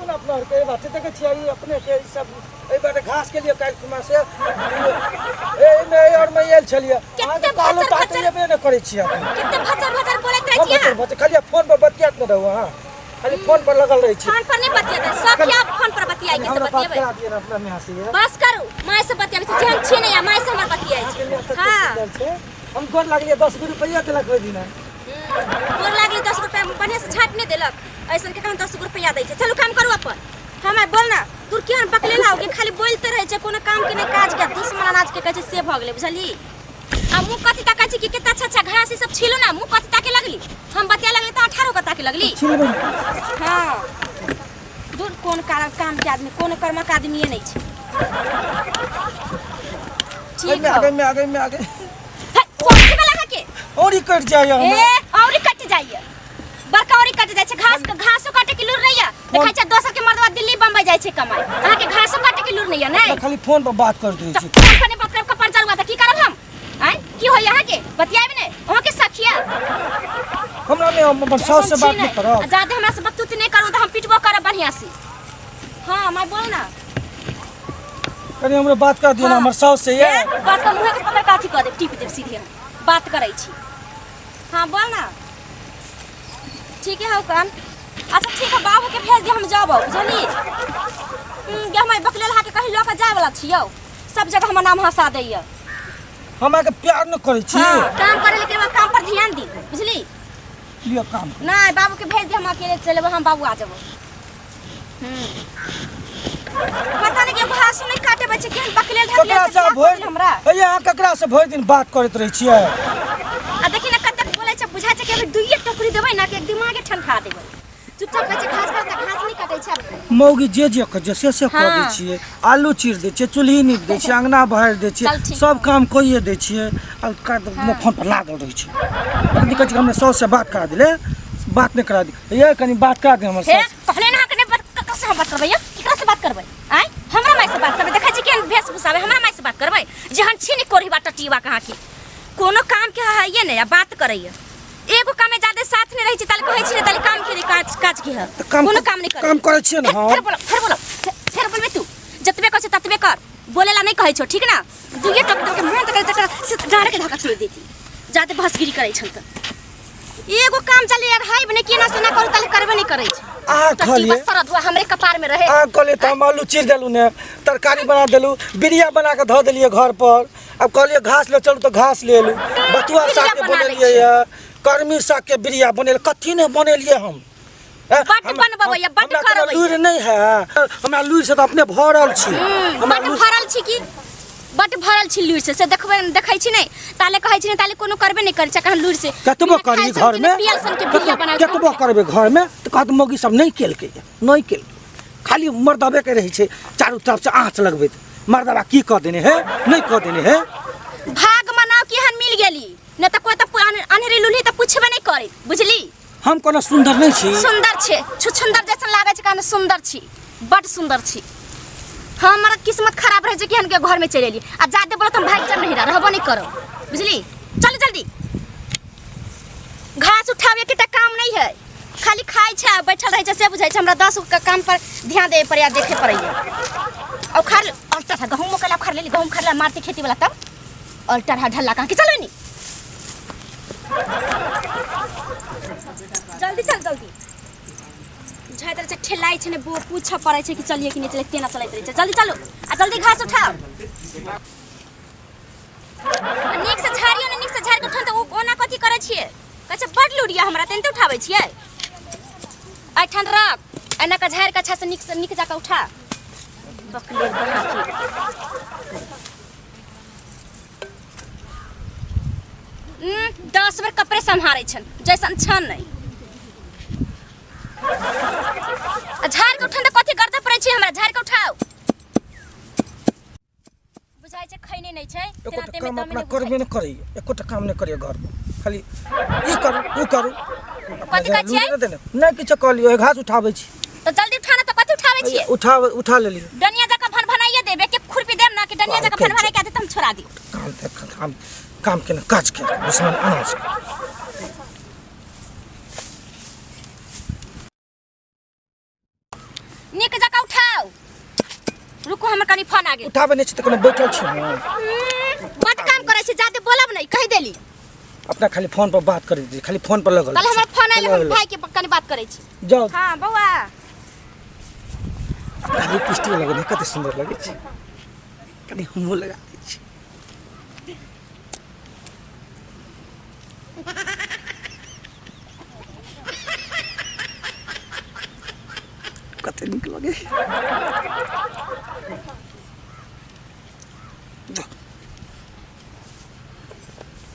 ने अपना आरके बात देखै छियै ई अपने के ई सब एहि बाटे घास के लिए काल्हि खुमा से एहिमे एहि आरमे आयल छलियै। अहाँके कते कहलहुँ भचर तऽ अहाँ भचर तऽ एबे नहि करै छियै अपने। कते भचर भचर बोलैत रहै हम छियै बचल बचल खाली फोन पर बतियात नहि रहू अहाँ, खाली फोन पर लगल रहै छी। फोन पर नहि बतियेतै सब किया फोन पर बतियाइ के से हमरा बात बतियेबै। करा दिअ ने अपना माय से ये। बस करू, माय से बतियाबै छी जेहन छी नहि माय से हमर बतियाइ अहाँके छै। माय तते हाँ सुन्दर छै, हम गोर लागलियै 10 गो रुपैआ देलक ओहि दिना। गोर लागली 10 रुपया बढ़िया से छाँटि नहि देलक, ऐसन के काम 10 रुपया दै छै। चलू काम करू अपन। हमार बोल ना तू केहन बकले ना होगे, खाली बोलते रहै छै, कोनो काम के नहि काज के, दुश्मन अनाज के कहै छै से भऽ गेलै बुझली। आ मुँह कथी ताकै छै कि कते अच्छा अच्छा घास ई सब छिलू ना, मुँह कथी ताके लगली? हम बतिया लगली तऽ 18 गो ताके लगली। छिलबै। हाँ दूर कोन काम के आदमी, कोन कर्मक आदमी नहि छै। ठीक एहिमे हौ। आगे में आगे में आगे हे, कथी वाला अहाँके? और ई कटि जाइए ए हमरा। औरी कटि जाइए, बड़का औरी कटि जाइ छै। घास घासो काटे के लूर नहीं है, देखै छै दोसर के मर्दवा दिल्ली बम्बई जाइ छै कमाई, अहाँके घासो काटे के लूर नहीं है। नहीं खाली फोन पर बात कर दै तऽ छी। फोन पर नहि बात करब, कपार जरुआ तऽ की करब हम? आँय की होइए अहाँके? बतियाबे नहि अहाँके सखिया। हमरा नहि, हम अपन साउस से बात नहि करब। जादे हमरा से बकतूती नहि करू तऽ हम पिटबो करब बढ़िया से। हाँ माय बोल ना कनी हमरो बात कर दियौ ने हाँ। हमर साउस से ये। ए, बात कर मुँहे के पकड़ के अथी कऽ देब, टीप देब सीधे हम। बात करै छी। हाँ बोल ना। ठीक है हौ कन। अच्छा ठीक है, बाबू के भेज दे, हम जाबो बुझली। गे हम बकलेल हा के कहीं लऽ के जाय वाला छियौ, सब जगह हमर नाम हंसा दैया। हम अहाँके प्यार नहि करै छी। हाँ, काम करे लेकिन हमरा काम पर ध्यान दी बुझली। लिअ काम। नहीं बाबू के भेज दे, हम अकेले चलेबो, हम बाबू आ जाबो। पता नहीं के घास नहीं काटे बच्चे केहन बकलेल ढकलेल ककरा से से बियाह भरि कऽ देल हमरा। हे अहाँ ककरा से भरि दिन बात करैत रहै छियै? आ देखी ना कतेक बोलै छै, बुझाइ छै कि अभी दुइये टोकरी देबै ना कि एक दिमागे ठनका देबै। चुपचाप कहै छै घास काट, घास नहीं काटै छै। मौगी जे जे कहै छै से से कऽ दै हाँ। छियै, आलू चीर दै छियै, चूल्ही नीप दै छियै, अङ्गना बहारि दै छियै, चल ठीक सब हौ। काम कइए दै छियै। आ हाँ। फोन पर लागल रहै छै। कथी कहै छै हमरा साउस से बात करा देले, बात नहि करा दे ये, कनी बात करा दे हमर हे साउस। पहले ना कने बात ककरा से हम बात करबै ये? केकरा से बात करबै? आँय हमरा माय से बात करबै? देखै छी केहन वेशभूषा आबै, हमरा माय से बात करबै? जेहन छी ने कोढ़ी बाटा टीवा कहाँ की कोनो काम के है नहीं, आ बात करैया एगो काम में ज्यादा साथ नहीं रहै छी ताले कहै छी ने ताले काम के नहीं, काज काज के है। तऽ काम कोनो काम नहीं करै। काम करै छियै ने हम। फेर बोलो, फेर बोलो, फेर बोलबै तू, जतबे कहै छै ततबे कर, बोलेला नहीं कहै छौ ठीक ना। दुइये टक दऽ के मन तक तक से डाँड़ के धक्का छोड़ि देती, जादे भसगिरी करै छन तऽ। एगो काम चले यार हाइब नहीं केना से ना करू ताले करबे नहीं करै छै। अहाँ तऽ कहलियै जीवन सरद हुआ हमरे कपार में रहे। अहाँ कहलियै तऽ हम आलू चीर देलहुँ ने, तरकारी बना देलहुँ, बिरिया बना कऽ धऽ देलियै घर पर। आब कहलियै घास ले चलू तऽ घास ले एलहुँ। बथुआ बिरिया सागके बना लै बनेलियै छी। यऽ, कर्मी सागके बिरिया बनेलियै, कथी नहि बनेलियै हम। बड्ड बनबैया, बड्ड हमरा कोनो करबैया। लूरि नहि है, हमरा लूरि से तऽ अपने भरल छी। हमरा बड्ड लूरि भरल छी की, बड्ड भरल छी लूरि से, से देखबै देखै छी नहि ताले कहै छी नहि ताले कोनो करबे नहि करै छै कहाँ लूरि से। कतबो बिना करी खायल घर सन के, में, पियल सन के बिरिया बनायल कतबो खाउ। करबै घर में तऽ कहत मौगी सब नहि केलकै, नहि केलकै, खाली मर्दबे के रहै छै चारू तरफ से आँच लगबैत। मर्दबा की कऽ देने है, नहि कऽ देने है। भाग मनाओ कि एहन मिल गेली, नहि तऽ कोइ तऽ अन्हरी लुल्ही तऽ पुछबे नहि करै बुझली। हम कोनो सुन्दर नहि छी? सुन्दर छै, छुछुन्दर जैसन लागै छै, कारण सुन्दर छी, बड्ड सुन्दर छी। हमर किस्मत खराब रहै छै कि हम के घर में चलि एलियै। आ जादे बोलो तऽ हम भागि जायब, नहीं रहबो नहीं करब बुझली। चलू जल्दी, घास उठाबे के तऽ काम नहीं है, खाली खाइ छै आ बैठल रहै छै से बुझाइ छै। हमरा 10 गो के काम पर ध्यान देबे पड़ैया, देखे पड़ैया। आ उखाड़ अल्टर है गहूँम उखाड़ उखाड़ लेली, गहूँम उखाड़ मारते खेती वाला तब अल्टर है ढल्ला कहाँ के चलो नी जल्दी चल जल्दी। बुझाइत रहै छै ठेलाइ छै ने, पूछऽ पड़ै छै कि चलिए कि नहि चलिए, केना चलैत रहै छै। जल्दी चलू आ जल्दी घास उठाउ, आ नीक से झाड़ियौ ने, नीक से झाड़ि के उठाउ तऽ ओ ओना कथी करै छियै? कहै छै बड्ड लूरिया हमरा तेनाहिते उठाबै छियै। एहिठाम रख, एना कऽ झाड़ि कऽ अच्छा से नीक से नीक जकाँ उठा। बकलेल कहाँ की 10 बेर कपड़े सम्हारै छन जैसन छन नहि। आ झाड़ि के उठन तऽ कथी गर्दा पड़ै छै हमरा? झाड़ि के उठाउ। बुझाइ छै खैने नहि छै, एकोटा तेना काम तेमे अपना दमे नहि करबे बुझाइ नहि करैया, एकोटा काम नहि करैया घर पर, खाली ई करू ओ करू। कथी कहै छियै? लूरि नहि देने, नहि किछो कहलियै, घास उठाबै छी। तऽ जल्दी उठा ने, तऽ कथी उठाबै छियै? उठा लेलियै। डनिया जकाँ भनभनाइए देब, एक खुरपी देब ना कि डनिया जकाँ भनभनाइ के देत, हम छोड़ा दियौ। काम तऽ काम, काम के काज के दुश्मन अनाज के। नीक जकाँ उठाउ। रुकू, हमर कनी फोन आ गेल। उठाबै नहि छी तऽ कोनो बैठल छी हम? बड काम करै छी, जादे बोलब नहि, कहि देली। अपना खाली फोन पर बात करै छी, खाली फोन पर लगल। कल हमर फोन आयल, हेलो, हम हेलो। भाई के कनी बात करै छी। जाउ। हाँ बौआ। अपना लिपस्टिक लगेने कते सुन्दर लगै छै, कनि हमहूँ लगा दै छी। कते नीक लगे।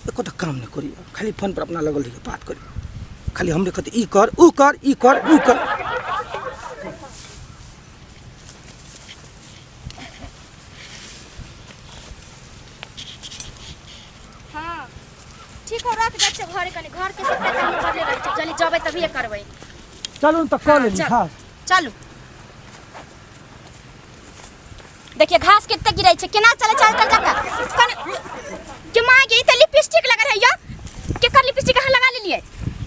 एकोटा काम नहि करियौ, खाली फोन पर अपना लगल रहियौ बात करियौ, खाली हमरे कहते ई कर ऊ कर ई कर ऊ कर। हाँ ठीक हो, रख जाइ छै घरे, कनी घर के सबटा काम करले रहै छै, जल्दी जबै तभिए करबै। चलू ने तऽ कऽ लेली चल। घास। चलू, देखिए घास कते गिरै छै, केना चलै छै आजकल जका। कनी के माँ गे, ई तऽ लिपस्टिक लगल है यो, केकर लिपस्टिक अहाँ लगा लेलियै?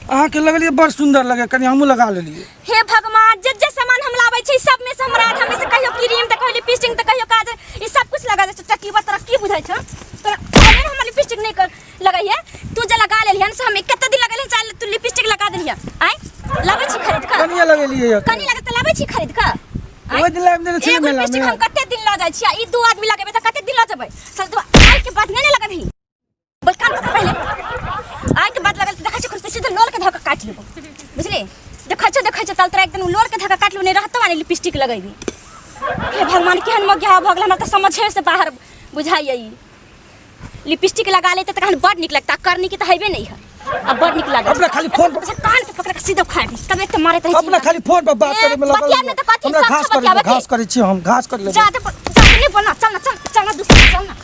अहाँके लगलियै बड़ सुन्दर लगे, कनि हमहूँ लगा लेलियै। हे भगवान, जे जे सामान हम लाबै छै सब में से हमरा आधा में से कहियो क्रीम तऽ कहियो लिपस्टिक तऽ कहियो काजल, ई सब कुछ लगा दै छै। चकीबा तोरा की बुझाइ छौ? तोरा अगर हमर लिपस्टिक नहीं कर लगैहे, तू जे लगा लेलिहन से हम कते दिन लगेलिहन, चाहे तू लिपस्टिक लगा देलिहन। आँय लाबै छी खरीद कऽ? कनिए लगेलियै यऽ। कनी लगे तऽ लाबै छी खरीद कऽ? आँय? ओहि दिन लाबि देने छलियै एगो मेला लिपस्टिक मे। हम कते दिन लऽ जाइ छी, आ ई दू आदमी लगेबै तऽ कते दिन लऽ जेबै? साला तू आइ के बाद नहि ने लगेबही, बोल काम कर पहिले। आइ के बाद लगल तऽ देखै छियै सीधे लोल के धऽ कऽ काटि लेबो, बुझली? देखै छौ, देखै छौ, तल तोरा एक दिन लोल के धऽ कऽ काटि लेबो, नहि रहतौ आ नहि लिपस्टिक लगेबही। हे भगवान, केहन मगिया भऽ गेल, हमरा तऽ समझे से बाहर बुझाइए। ई लिपस्टिक लगा लेते तखन बड़ नीक लगता, करनी के तऽ हेबे नहीं है, अब बड़ नीक लागत। अपना खाली फोन पर अच्छा, कान के पकड़ के सीधे उखाड़ दी तब एक तो मारैत रहै छी। अपना खाली फोन पर बात ए, करे में लगल। बतियाब नहि तऽ कथी हमरा सब घास छै करे बतियाबे के? घास करे छी हम, घास करे लेबै। जादे जादे नहीं बोलना, चल ना, चल चल ना, दूसरा चल ना,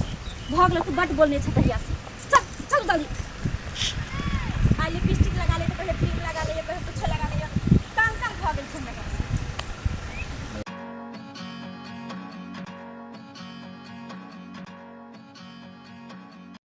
भऽ गेल, तू बड बोलने छ तहिया से, चल चल जल्दी। आ लिपस्टिक